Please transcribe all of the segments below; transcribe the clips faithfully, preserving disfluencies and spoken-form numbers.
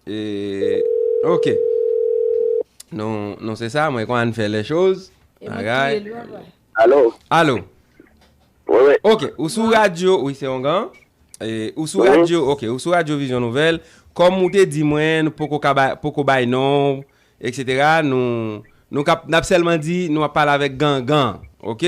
E, ok. Nou, nou se sa, mwen konn fè les choses. E mwen Bagay. Touye l, papa. Alo? Alo? Wi, wi. Ok, ou sou radyo, wi, se yon gan. E, ou sou Mhm. radyo, ok, ou sou radyo Vizyon Nouvèl. Kòm ou te di mwen, nou poko ka bay, poko bay non, et cetera. Nou, nou kap, n ap sèlman di, nou ap pale avèk Gangan, ok?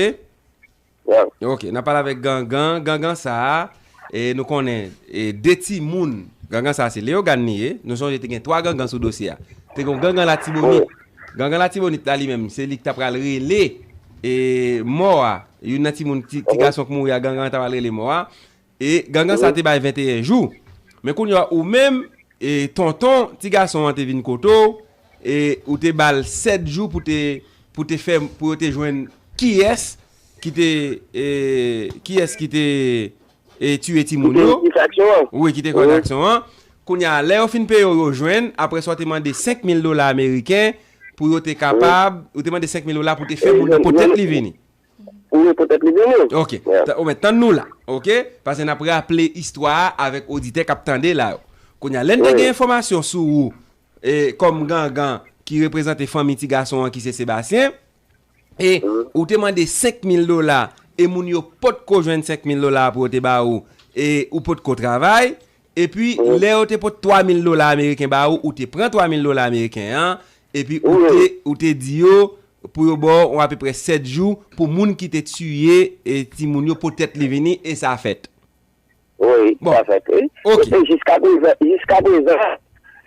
Yeah. Ok, n ap pale avèk Gangan. Gangan sa a, e, nou konnen, e, de timoun. Gangan sa a, se Leyogàn li ye. Nou sonje te gen twa Gangan sou dosye a. Te gen yon Gangan Latibonit. Gangan Latibonit la li menm, se li ki ta pral rele, e, mò a. Youn nan timoun, ti, ti gason k mouri a, Gangan ta pral rele mò a. E Gangan sa te bay venteyen jou. Men kounye a, ou menm, e, tonton ti gason an te vin kote w, e ou te ba l sèt jou pou te, pou te fè, pou yo te jwenn kiyès ki te, e, kiyès ki te, e, tiye timoun yo. Ki te, ki fè aksyon an. Wi, ki te kòz aksyon an. Kounye a, lè yo fin peye w, yo jwenn, apre sa, w te mande senk mil dola ameriken pou yo te kapab, ou te mande senk mil dola pou te fè moun nan pote tèt li vini. Wi, pote tèt li vini. Ok. Yeah. Ta- Ou mèt tann nou la. Ok? Paske n ap raple istwa a avèk oditè k ap tande la yo. Kounye a, lè n te gen enfòmasyon sou ou, e, kòm Gangan ki reprezante fanmi ti gason an ki se Sebastien, e ou te mande senk mil dola, e moun yo potko jwenn senk mil dola pou yo te ba ou, e ou potko travay, epi lè yo te pot twa mil dola ameriken ba ou, ou te pran twa mil dola ameriken an, epi ou te, ou te di yo, pou yo ba w apeprè sèt jou pou moun ki te tiye, e, timoun yo pote tèt li vini, e sa fèt. Wi, sa fèt, wi. Ok. E, e jiska prezan, jiska prezan,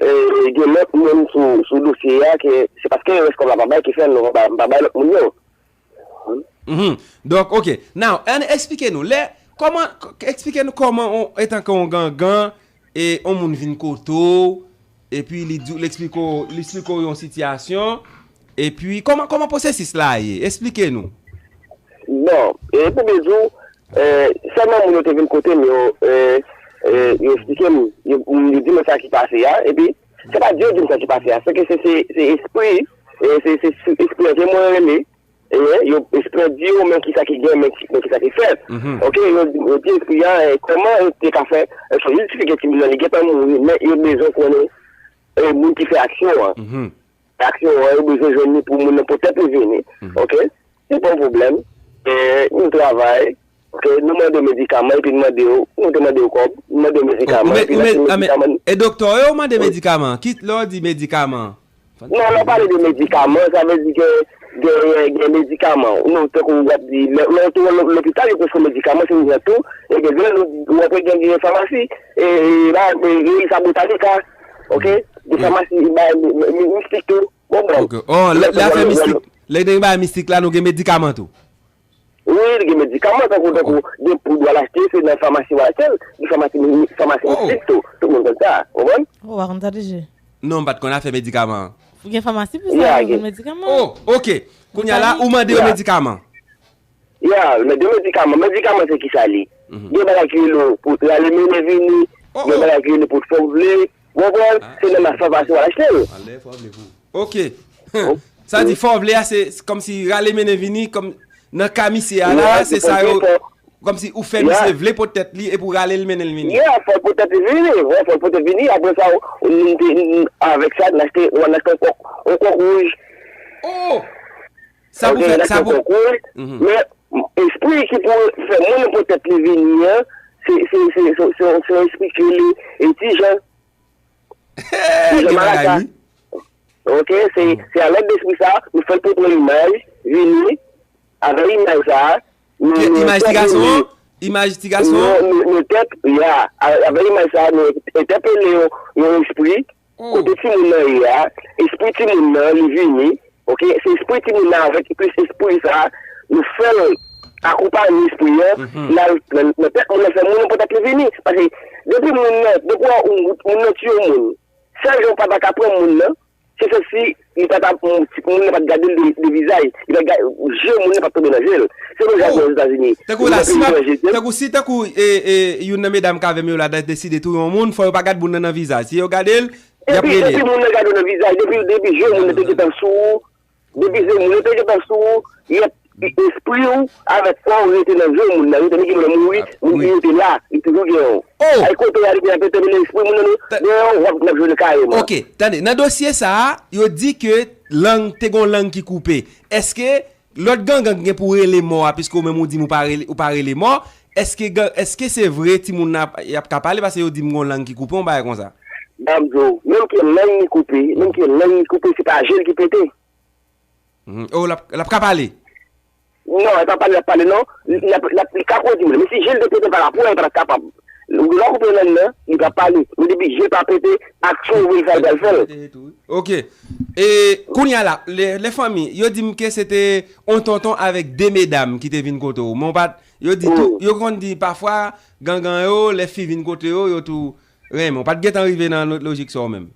e, gen lòt moun sou, sou dosye a ke se paske rès kòb la pa bay ki fè nou pa, pa bay lòt moun yo. Mhm. Donk, ok. Now, ann eksplike nou. Lè, kòman, k- eksplike nou kòman, on, etanke yon Gangan, e yon moun vin kote w, epi li di w, li eksplike w, li eksplike w yon sitiyasyon, epi kòman, kòman pwosesis la ye? Eksplike nou. Bon, e pou byen di w, e, sèlman moun yo te vin kote m yo, e, e, yo eksplike m, yo, yo di mwen sa ki pase a, epi se pa Dye di m sa ki pase a, se ke se, se, se espri, e, se, se, se espri an ke mwen rele, e, yo espri an di yo, men kisa ki gen, men ki- men kisa ki fèt. Mhm. Ok, yo, yo di espri an, e, kòman yo te ka fè, e, fò jistifike timoun nan, li gentan mouri, men yo bezwen konnen, e, moun ki fè aksyon an. Mhm. Aksyon an, yo bezwen jwenn li pou moun nan pote tèt li vini. Mhm. Ok? Se pa yon pwoblèm. E, nou travay. Ok? Nou mande medikaman, epi nou mande yo, nou te mande yo kòb, nou mande yo medikaman, epi nou mande medikaman. E doktè yo mande medikaman? Ki, lè w di medikaman? Non, lè w pale de medikaman, sa vle di ke gen, gen medikaman. Nou, tankou w ap di, lè, lè w te wè lò- lopital, yo preskrib medikaman, se yon jan tou, e gen, gen, nou, w ap gen, gen famasi, e, e, la, e, e, sa botanika, ok? Gen famasi, ba, mi- mi- mistik tou. Bon, bon. Ok. Oh, lè, lè afè mistik, lè gen bagay mistik la, nou gen medikaman tou. Wi, li gen medikaman, tankou, tankou, gen poud w al achte, se nan famasi w al achte l, gen famasi, famasi mistik tou. Tout moun konn sa, w konprann? Oh, w pa konn sa deja. Non, m pa t konn afè medikaman. Ou gen famasi pou sa, ou gen medikaman. Oh, ok. Kounye a la, ou mande yo medikaman. Ya, men gen medikaman. Medikaman se kisa li? Mhm. Gen bagay ki rele pou rale mennen vini, gen bagay ki rele pou fè w vle. Ou konprann? Se nan la famasi w al achte l. Ale fè w vle pou. Ok. Sa di fè w vle a, se kòmsi rale mennen vini, kòm nan ka misye a la, se sa yo, kòmsi ou fè misye vle pote tèt li epi w rale l mennen l vini. Ya, fè l pote tèt li vini. Wè, fè l pote vini. Apre sa, ou, ou, ou, avèk sa, n achte, ou al achte yon kòk, yon kòk wouj. Oh! Sa pou fè, sa pou. Mhm. Men, espri ki pou fè moun nan pote tèt li vini an, se, se, se, se, se, se yon espri ki rele, e, Ti Jan. Ti Jan Malaka. Ok, se, se a lòd espri sa, nou fè l pou pran imaj, vini, avè imaj sa, nou, nou imaj ti gason an? Imaj ti gason an? Nou, nou, nou tèt, ya, a- avè imaj sa, nou entèpele yon, yon espri, kote timoun nan ye a, espri timoun nan, li vini, ok, se espri timoun nan avèk plis espri sa, nou fè l akonpaye espri an, l al nan, nan tèt moun nan, fè moun nan pote tèt li vini. Paske depi moun nan, depi w wè moun nan tiye yon moun, sèl jan w pa ta ka pran moun nan, se kòmsi li pa ta, moun nan pa t gade l de, de vizaj, li pa t gade, je moun nan pa t tonbe nan je l. Se menm jan ke Ozetazini. Tankou la, si m ap, tankou si, tankou, e, e, youn nan medam k avè m yo la deside touye yon moun, fò yo pa gade moun nan nan vizaj. Si yo gade l, y ap rele. Epi, depi moun nan gade w nan vizaj, depi, depi je moun nan te gentan sou ou, depi je moun nan te gentan sou ou, y ap, Espri w avèk kò w rete nan vye moun nan. Yo te di moun nan mouri, moun ki rete la, li toujou gen yon. Ay kote y a, li te ap etèmine espri moun nan, deyò, w ap, n ap jwenn kareman. Ok, tande, nan dosye sa a, yo di ke lang, te gon lang ki koupe. Èske lòt gangan ki gen pou rele mò a, piske ou menm ou di m ou pa rele, ou pa rele mò, èske, èske se vre timoun nan ap, y ap ka pale, paske yo di m gon lang ki koupe, yon bagay konsa? M ap di w, menm ke lang li koupe, menm ke lang li koupe, se pa je l ki pete. Mhm. Oh, l ap, l ap ka pale? Non, li pa pale, l ap pale, non. Li, li, li, li ka pwodui moun. Men si je l te pete pa rapò, li pa t ap kapab. Ou gen dwa koupe lang nan, li pa pale. Men depi je pa pete, aksyon ou vle l fè, l pral fè l. Ok. E, kounye a la, lè, lè fanmi, yo di m ke se te on tonton avèk de medam ki te vin kote w. Men w pa t, yo di tou, yo konn di pafwa, gangan yo, lè fi vin kote yo, yo tou renmen. W pa t gentan rive nan lo-, lojik sa w menm.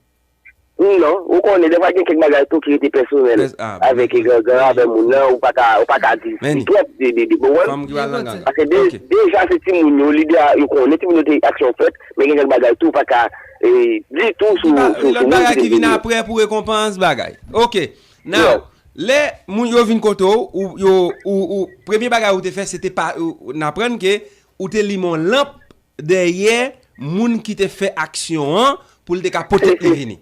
Non, ou konnen, defwa gen kèk bagay tou ki rete pèsonèl. Avèk gangan, avèk moun nan, ou pa ka, ou pa ka di twòp de, de, de, bon, fanm ki pral nan gang. Paske de-, deja se timoun yo, lide a, yo konnen timoun yo te aksyon fèt, men gen kèk bagay tou ou pa ka, e, di tou sou, sou, sou moun ki te vini. Lòt bagay ki vin apre pou rekonpans bagay. Ok. Now, lè moun yo vin kote w, ou, yo, ou, ou, premye bagay ou te fè, se te pa, ou, n aprann ke ou te limen lanp dèyè moun ki te fè aksyon an pou l te ka pote li vini.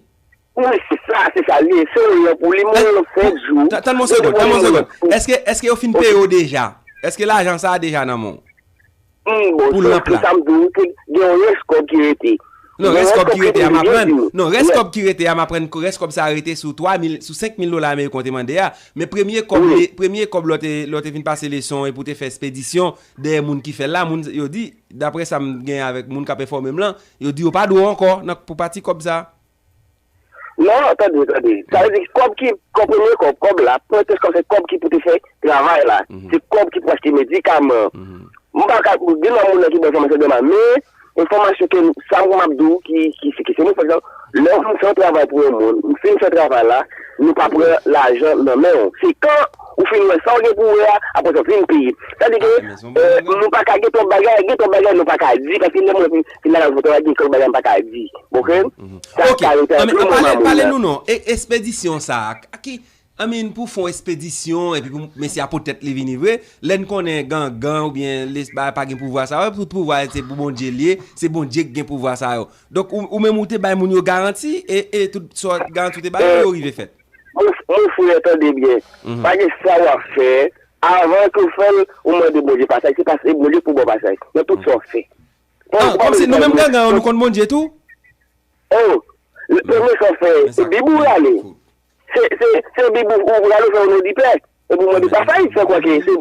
Wi, se sa, se sa l ye. Se yon lanp ou limen yon sèt jou. Tann m yon segonn, tann m yon segonn. Èske, èske yo fin peye w deja? Èske lajan sa a deja nan men w? Pou lanp la. Sa m di w, gen yon rès kòb ki rete. Non, rès kòb ki rete a m aprann. Non, rès kòb ki rete a m aprann, rès kòb sa a rete sou twa mil, sou senk mil dola ameriken w te mande a. Men premye kòb, premye kòb lè w te, lè w te vin pase leson epi w te fè espedisyon dèyè moun ki fè l la, moun yo di, daprè sa m gen avèk moun k ap enfòme m lan, yo di yo pa dwe w ankò nan, pou pati kòb sa. Non, tande, tande. Sa vle di kòb ki, kòb premye kòb, kòb la, pwentès kòb se kòb ki pou te fè travay la. Se kòb ki pou achte medikaman. M pa ka, gen nan moun nan ki ban enfòmasyon de mal, men enfòmasyon ke sa m ap di w ki, ki, ki se mwen, pa egzanp, lè w fin fè yon travay pou yon moun, ou fin fè travay la, nou pa pran lajan nan men w. Se kan ou fin wè sa w gen pou wè a, apre sa w vin peye. Sa di ke, e, nou pa ka gen twòp bagay, gen twòp bagay nou pa ka di, paske lè moun fin, fin lakay fè travay, gen twòp bagay m pa ka di. Ok? Sa ka rete ant mwen ak moun nan. Pale nou non, e, espedisyon sa a, ki, I mean, pou fè yon espedisyon, epi pou mesye a potèt li vini vre, lè n konnen gangan oubyen les-, bagay pa gen pouvwa sa yo, tout pouvwa se pou Bondye l ye, se Bondye k gen pouvwa sa yo. Donk, ou, ou menm ou te bay moun yo garanti, e, e tout sa w, garanti w te ba yo, yo rive fèt. Mon, mon frè, tande byen. Pa gen sa w ap fè, avan ke w fè l, ou mande Bondye pasaj, se pas-, se Bondye k pou ba w pasaj, nan tout sa w fè. Ah, kòmsi nou menm gangan yo, nou konn Bondye tou? Oh, premye sa w fè, se Bib ou rale. Se, se, se Bib ou, ou rale fè w non di pè. Epi w mande pasaj, fè kwè ke se,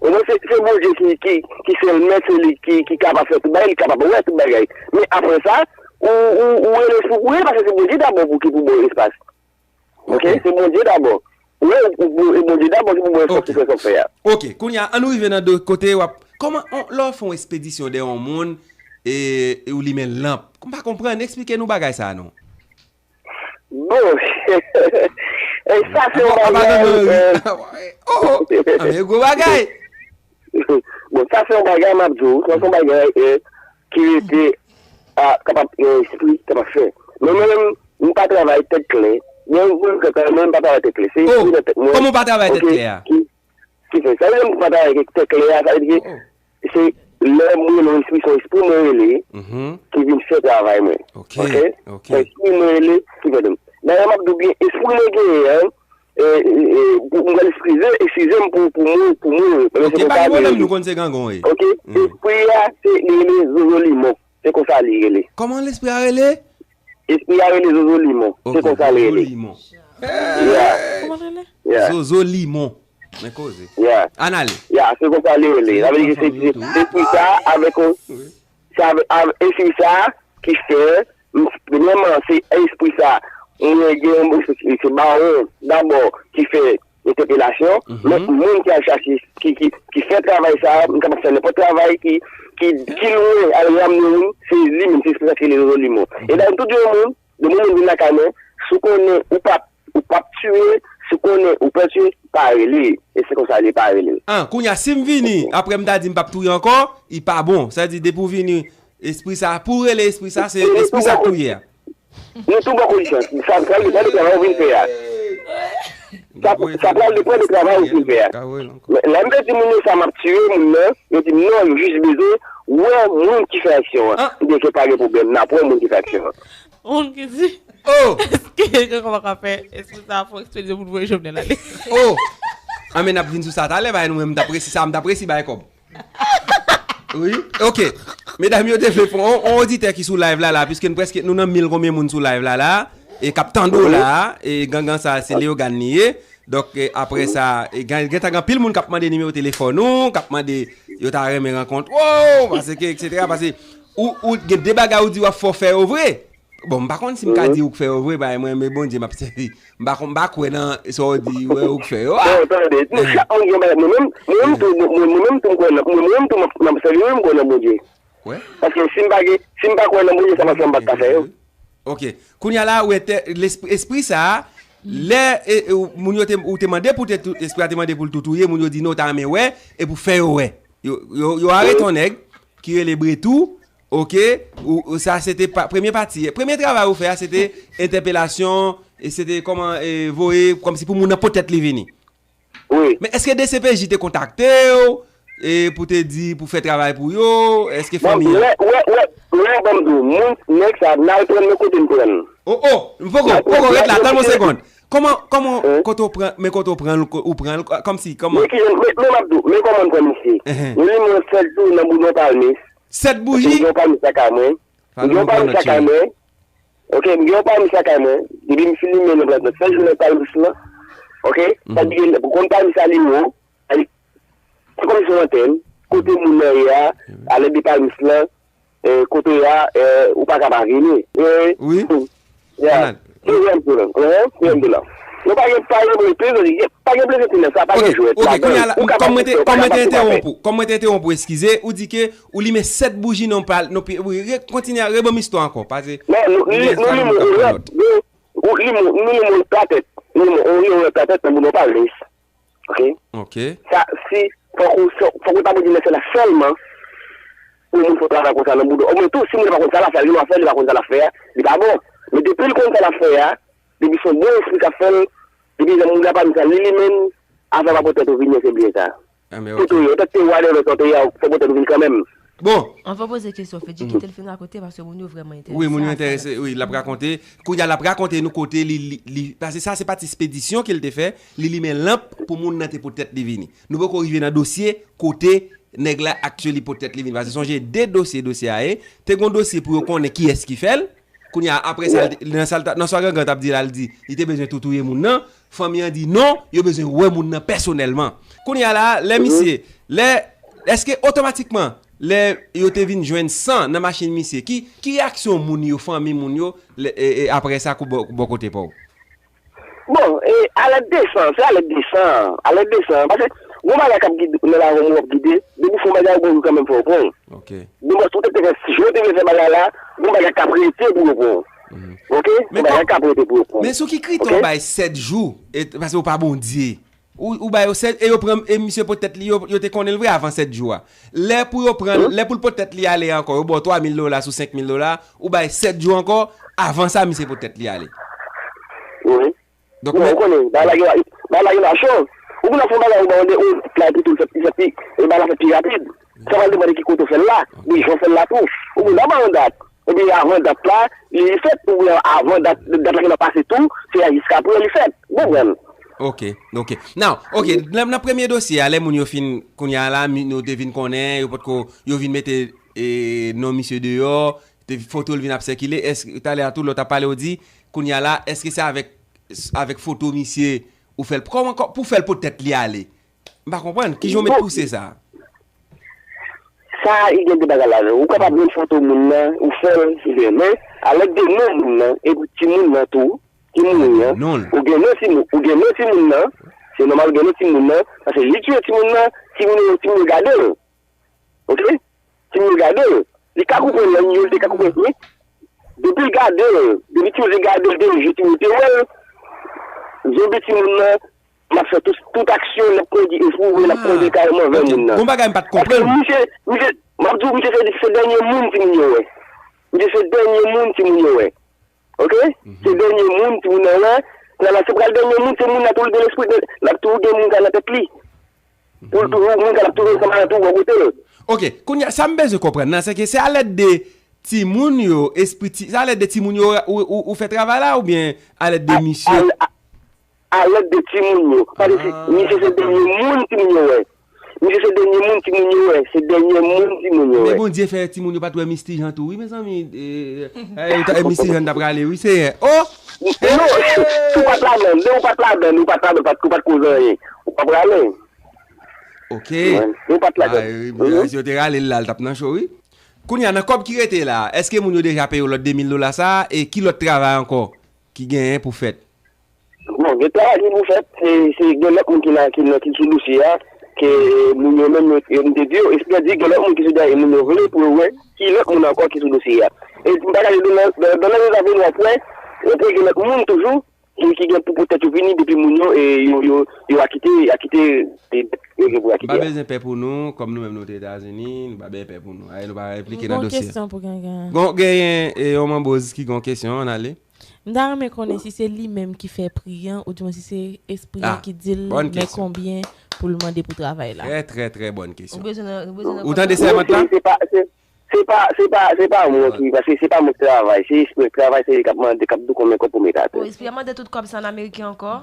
omwen se, se Bondye ki, ki, ki sèl mèt, se li ki, ki kapab fè tout bagay, li kapab wè tout bagay. Men apre sa, ou, ou, ou rele sou kouri, paske se Bondye dabò pou ki pou ba w espas. Ok? Se Bondye dabò. Ou wè, ou, ou, e Bondye dabò ki pou ba w espas pou fè sa w fè a. Ok, kounye a, ann nou rive nan de kote w ap, kòman, on, lè w fè yon espedisyon dèyè yon moun, e, e ou limen lanp. M pa konprann, eksplike nou bagay sa a non. Bon, e sa se yon bagay, e, oh, oh, ah, men gwo bagay. Bon, sa se yon bagay m ap di w, sa se yon bagay, e, ki rete, a, kapab, e, espri kapab fè. Men mwen menm, m pa travay tèt klè. Gen yon grenn kòk, men m pa travay tèt klè. Se espri nan tèt mwen. Kòman w pa travay tèt klè a? Ki, ki fè sa. Sa vle di m pa travay tèt klè a, sa vle di ke se lè m rele yon espri, se yon espri mwen rele, ki vin fè travay mwen. Ok? Se espri mwen rele, ki fè de m. Dayè, m ap di w byen, espri mwen genyen an, e, e, e, pou, m pral eskize, eskize m pou, pou mo, pou mo yo. Ok, pa gen pwoblèm, nou konn se gangan w ye. Ok? Espri a, se, li rele Zozo Limon. Se konsa li rele. Kòman lespri a rele? Espri a rele Zozo Limon. Se konsa li rele. Zozo Limon. Yeah. Zozo Limon. Men koze. Yeah. Ann ale. Yeah, se konsa li rele. Sa vle di se, se, se espri sa avèk yon, sa avèk, avèk espri sa ki fè, m, premyèman, se espri sa, mwen gen yon, se, se bawon dabò ki fè entèpelasyon, men moun ki al chache, ki, ki, ki fè travay sa, m kapab fè nenpòt travay ki, ki, ki lwen al ramne moun, se li menm, se espri sa ki rele Zozo Limon. E dayè, m tou di yon moun, depi moun vin lakay mwen, si w konnen ou p ap, ou p ap tiye, si w konnen ou pè tiye, pa rele. E se konsa li ye, pa rele. Ah, kounye a, si m vini, apre m ta di m p ap touye ankò, li pa bon. Sa vle di, depi w vini, espri sa, pou w rele espri sa, se espri sa k touye a. Nou tou bon kondisyon. Sa, sa vle di, sa depi w vin fè a. Sa, sa pral depann de travay ou fin fè a. Men lè m te di moun yo sa, m ap tiye moun nan, yo di m non, yo jis bezwen wè moun ki fè aksyon an. M di ke pa gen pwoblèm, n ap wè moun ki fè aksyon an. Moun ki di, oh, èske yo kòman ka fè espri sa fò ekspedyasyon pou voye Jovenel ale? Oh, anben, n ap vin sou sa talè, bay nou, men m t ap resi sa, m t ap resi bay kòb. Wi, ok. Medam yo te vle fè on, on oditè ki sou live la la, piske n prèske, nou nan mil konbyen moun sou live la la, e k ap tande w la, e gangan sa, se Leogane li ye. Donk, e, apre sa, e, gen, gentan gen anpil moun k ap mande nimewo telefòn ou, k ap mande, yo ta renmen rankontre w, paske, et cetera. Paske ou, ou gen de bagay ou di w ap fè w fè yo vre. Bon, m pa konn si m ka di ou k fè yo vre, paske mwen, men Bondye m ap sèvi. M pa konn, m pa kwè nan sa w di, wè, ou k fè yo. Non, tande, nou chak moun gen bagay. Mwen menm, mwen menm tou, mwen, mwen menm tou, m kwè nan, mwen, mwen menm tou, m ap, m ap sèvi, wi, m kwè nan Bondye. Paske si m pa gen, si m pa kwè nan Bondye, sa pa fè m pa t ka fè yo. Ok. Kounye a la, ou entè-, lespri, espri sa a, lè, e, e, moun yo te, ou te mande pou te tou, espri a te mande pou l tou touye, moun yo di non, yo ta renmen wè, e pou fè yo wè. Yo, yo, yo arete yon nèg ki rele Bretou, ok, ou, ou, sa se te pa, premye pati. Premye travay ou fè a, se te entèpelasyon, e se te kòman, e, voye, kòmsi pou moun nan pote tèt li vini. Wi. Men èske D C P J te kontakte w, e pou te di, pou fè travay pou yo? Èske fanmi an? Lè, lè, lè, lè, ban m di w, moun, nèg sa, n al pran l nan kote n pran l. Oh, oh, m poko, poko, ret la, tann yon segond. Kòman, kòman, kote w pran, men kote w pran l, ou pran l, kòmsi, kòman? Men ki jan, men, men m ap di w, men kòman n pran misye. Nou limen sèt jou nan boudon palmis. Sèt bouji? M gen yon palmis lakay mwen. M gen yon palmis lakay mwen. Ok, m gen yon palmis lakay mwen. Depi m fin limen nan plat nan sèt jou nan palmis lan. Ok? Sa di gen, pou konn palmis la li wo, se kòmsi yon antèn, kote moun nan ye a, alè de palmis lan, e, kote a, e, ou pa ka pa vini. E, wi. Ya. Dezyèm tou la. Wi, dezyèm tou la. Nou pa gen, pa gen plezantri, pa gen plezantri nan sa, pa gen jwèt ladan. Ok, kounye a la, kòm mwen te, kòm mwen te entèwonp ou, kòm mwen te entèwonp ou, eskize, ou di ke ou limen sèt bouji nan pal, nan pi, wi, re, kontinye, reban m istwa ankò, pase. Non, nou, nou, nou limen yon lòt, nou, nou limen yon platèt, nou limen yon, yon platèt nan boudon palmis. Ok? Ok. Sa, si, fòk ou, fòk ou ta bouji nan sèl la sèlman pou moun fè travay konsa nan boudon. Omwen tou, si moun pa konn sa l ap fè a, li pa fè, li pa konn sa l ap fè a, li pa bon. Men depi l konn sa l ap fè a, depi se yon bon espri k ap fè l, depi jan moun nan pa di sa, li, li menm, afè pa pote tèt ou vini, se byen sa. Kote w ye, otan ke te wale lòt kote a, fò pote tèt ou vini kanmenm. Bon. Anvan poze kesyon, Fedji, kite l fin rakonte, paske moun yo vrèman enterese. Wi, moun yo enterese, wi, l ap rakonte. Kounye a, l ap rakonte nou kote li, li, li, paske sa se pati espedisyon ke l te fè, li limen lanp pou moun nan te pote tèt li vini. Nou poko rive nan dosye kote nèg la actually pote tèt li vini. Paske sonje de dosye, dosye a ye, te gon dosye pou yo konnen kiyès ki fè l. Kounye a, apre sa, nan sa, nan sa Gangan t ap di la, l di, li te bezwen tou touye moun nan. Fanmi an di non, yo bezwen wè moun nan pèsonèlman. Kounye a la, lè misye, lè, èske otomatikman, lè yo te vin jwenn san nan machin misye, ki, ki reyaksyon moun yo, fanmi moun yo, lè, e, e, apre sa, kou bò, bò kote pa w? Bon, e, alèt de san, se alèt de san, alèt de san. Paske, gon bagay k ap gide, nan lajan w ap gide, depi w fè yon bagay, ou gen kanmenm fè w pran. Ok. Bon, paske ou te, te fè, si w te vle fè bagay la, gon bagay k ap rete pou yo pran. Ok? Gon bagay k ap rete pou yo pran. Men sou ki kritè w bay sèt jou, e, paske ou pa Bondye. Ou, ou ba yo sèt, e yo pran, e misye pot tèt li, yo, yo te konnen l vre avan sèt jou a. Lè pou yo pran, lè pou l pot tèt li ale ankò, yo ba w twa mil dola sou senk mil dola, ou bay sèt jou ankò, avan sa, misye pot tèt li ale. Wi. Donk, bon, men ou konnen, bagay la gen, bagay la gen machan. Ou konn ap fè yon bagay, ou ba yon de, ou la, epi tou, li fè, li fè pi, e bagay la fè pi rapid. Sa va depann de ki kote w fè l la, de jan w fè l la tou. Ou konn ap ba yon dat. Epi avan dat la, li fèt, oubyen avan dat, dat la gentan pase tou, se a jiskapre li fèt. Ou konprann? Ok, ok. Now, ok, nan, nan premye dosye a, lè moun yo fin, kounye a la, mi-, nou te vin konnen, yo potko, yo vin mete, e, non misye deyò, te, foto l vin ap sèkile, èske, talè a tou, lè w t ap pale, ou di, kounye a la, èske se avèk, avèk foto misye, ou fè l, kòman, kò-, pou fè l pot tèt li ale? M pa konprann, kijan w met pouse sa? Sa, li gen de bagay ladan l. Ou kapab jwenn foto moun nan, ou fè l, oubyen, men, alèt de non moun nan, epi timoun nan tou, ki mouri an, ou gen non timoun, ou gen non timoun nan, se nòmal ou gen non timoun nan, paske li ki yo timoun nan, timoun yo, timoun yo gade l. Ok? Timoun yo gade l. Li ka koupe lang yo, li te ka koupe, men depi l gade l, depi timoun yo te gade l, de je timoun yo te wè l, zonbi timoun nan, l ap fè tout, tout aksyon, l ap kondui, espri l ap kondui kareman vè moun nan. Gon bagay m pa t konprann. Paske misye, misye, m ap di w, misye se, se dènye moun timoun yo wè. Misye se dènye moun timoun yo wè. Ok? Se dènye moun timoun nan wè. Nan la, se pral dènye moun, se moun nan toujou gen lespri, l ap toujou gen moun sa nan tèt li. Pou l toujou, moun sa l ap toujou ansanm avè l, toujou bò kote l. Ok, kounye a, sa m bezwen konprann nan, se ke se alèd de timoun yo, espri ti, se alèd de timoun yo ou, ou, ou fè travay la, oubyen alèd de misye? A, a, alèd de timoun yo. Paske se, misye se dènye moun timoun yo wè. Misye se dènye moun timoun yo wè. Se dènye moun timoun yo wè. Men Bondye fè timoun yo pa t wè Misti Jan tou, wi, mezanmi. E, e, e, Misti Jan t ap rale, wi, Seyè. Oh! Non, si w pa t ladan, lè w pa t ladan, ou pa t ladan, ou pa t, ou pa t koz anyen. Ou pa prale. Ok. Wi, si w pa t ladan. Ah, wi, si yo te rale l la, l t ap nan cho, wi. Kounye a, nan kòb ki rete la, èske moun yo deja peye w lòt de mil dola sa a? E ki lòt travay ankò ki genyen pou fèt? Bon, gen travay ki pou fèt, se, se gen lòt moun ki nan, ki nan, ki sou dosye a, ke moun yo menm, yo, yo, m te di yo, espre di gen lòt moun ki sou dosye a, e moun yo vle pou yo wè ki lòt moun ankò ki sou dosye a. E m pa ka di nan, nan, nan, nan, w ap wè, w ap wè gen lòt moun toujou ki, ki gen pou, poutèt yo vini, depi moun yo, e yo, yo, yo akite, akite, e, yo gen pou akite. Nou pa bezwen pè pou nou, kòm nou menm nou te Etazini, nou pa bezwen pè pou nou. Aye, nou pa enplike nan dosye a. Gon kesyon pou Gangan. Gon, genyen, e, yon manboz ki gon kesyon, ann ale. M ta renmen konnen si se li menm ki fè pri an, oudimwen si se espri an ki di l men konbyen pou l mande pou travay la. Trè, trè, trè bòn kesyon. Ou bezwen nan, ou bezwen nan... Ou tande sèmant la? Se, se pa, se, se pa, se pa, se pa mwen ki, paske se pa mwen ki travay, se espri an ki travay, se li k ap mande, k ap di w konbyen kòb pou met atè. Oh, espri an mande tout kòb sa an ameriken ankò?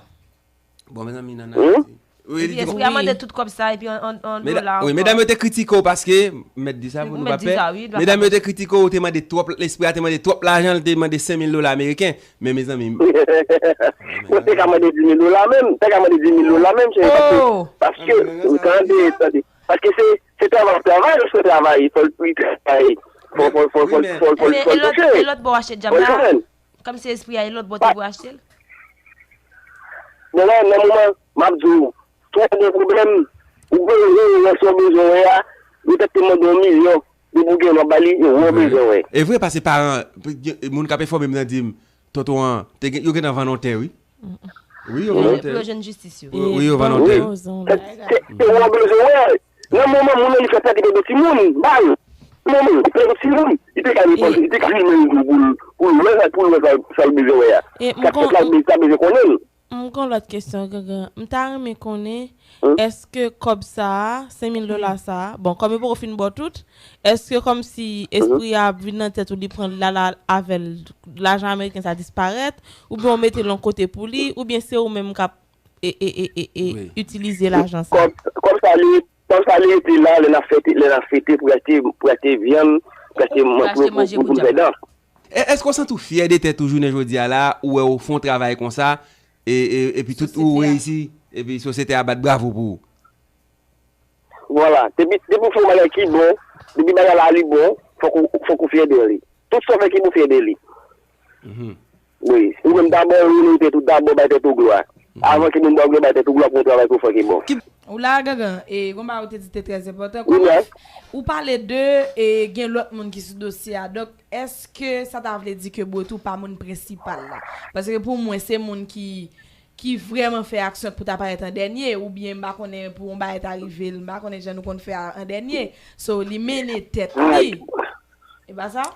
Bon, mezanmi, nan Ayiti. Wi, li di espri a mande tout kòb sa, epi an, an, an dola ankò. Wi, medam yo te kritike w paske, m mèt di sa pou nou pa pè. Medam yo te kritike w, ou te mande twòp, espri a te mande twòp lajan, li te mande senk mil dola ameriken. Men, mezanmi. Ou te ka mande dis mil dola menm, te ka mande dis mil dola menm, cheri, paske, paske, tande, tande, paske se, se travay, travay, se travay, fò l, li travay, fò, fò, fò, fò, fò, fò, fò l touche. E lòt bò w achte djab la? Kòm se espri a, e lòt bò te pou achte l? Bon, la, nan moman, m ap di w, si w gen pwoblèm, ou bezwen wè sa w bezwen wè a, yo pèt te mande yon milyon, depi w gen w ap ba li, yo wè w bezwen wè. E vre, paske paran, moun k ap enfòme m nan di m, tonton an, te gen, yo gentan vann yon tè, wi. Wi, yo vann yon tè. Pou yo jwenn jistis yo. Wi, yo vann yon tè. Se, se, se wè w bezwen wè. Nan moman moun nan li fè tèt li pèdi timoun, ba l. Moman li pèdi timoun, li te ka depanse, li te ka filme l tou pou l, pou l wè sa, pou l wè sa, sa l bezwen wè a. Sa l bezwen, sa l bezwen konnen. M gon lòt kesyon, Gangan. M ta renmen konnen, èske kòb sa a, senk mil dola sa a, bon, kòm yo poko fin ba w tout, èske kòmsi espri a ap vin nan tèt ou, li pran l, l al avè l, lajan ameriken sa disparèt, oubyen w mete l yon kote pou li, oubyen se ou menm k ap e, e, e, e, e itilize lajan sa? Kòb, kòb sa li, kòb sa li rete la, lè n ap fete, lè n ap fete pou achte, pou achte vyann, pou achte, pou achte manje pou, pou, pou nou fè dans. E, èske w santi w fyè de tèt ou jounen jodi a la, ou wè w fè yon travay konsa, e, e, epi tout ou reyisi, epi sosyete a bat bravo pou ou? Vwala, depi, depi w fè yon bagay ki bon, depi bagay la li bon, fòk ou, fòk ou fyè de li. Tout sa w fè ki bon, fyè de li. Wi, ou menm dabò, ou renmen tèt ou, dabò bay tèt ou glwa. Avan ke moun ba w glwa, bay tèt ou glwa pou yon travay ke w fè ki bon. Ou la, Gangan, e gon bagay ou te di te trè enpòtan. Kòman ou pale de, e, gen lòt moun ki sou dosye a. Donk, èske sa ta vle di ke Botou pa moun prensipal la? Paske pou mwen, se moun ki, ki vrèman fè aksyon pou ta parèt an dènye, oubyen m pa konnen pou yon bagay ta rive l, m pa konnen jan nou konn fè a an dènye. So, li mennen tèt li. E pa sa?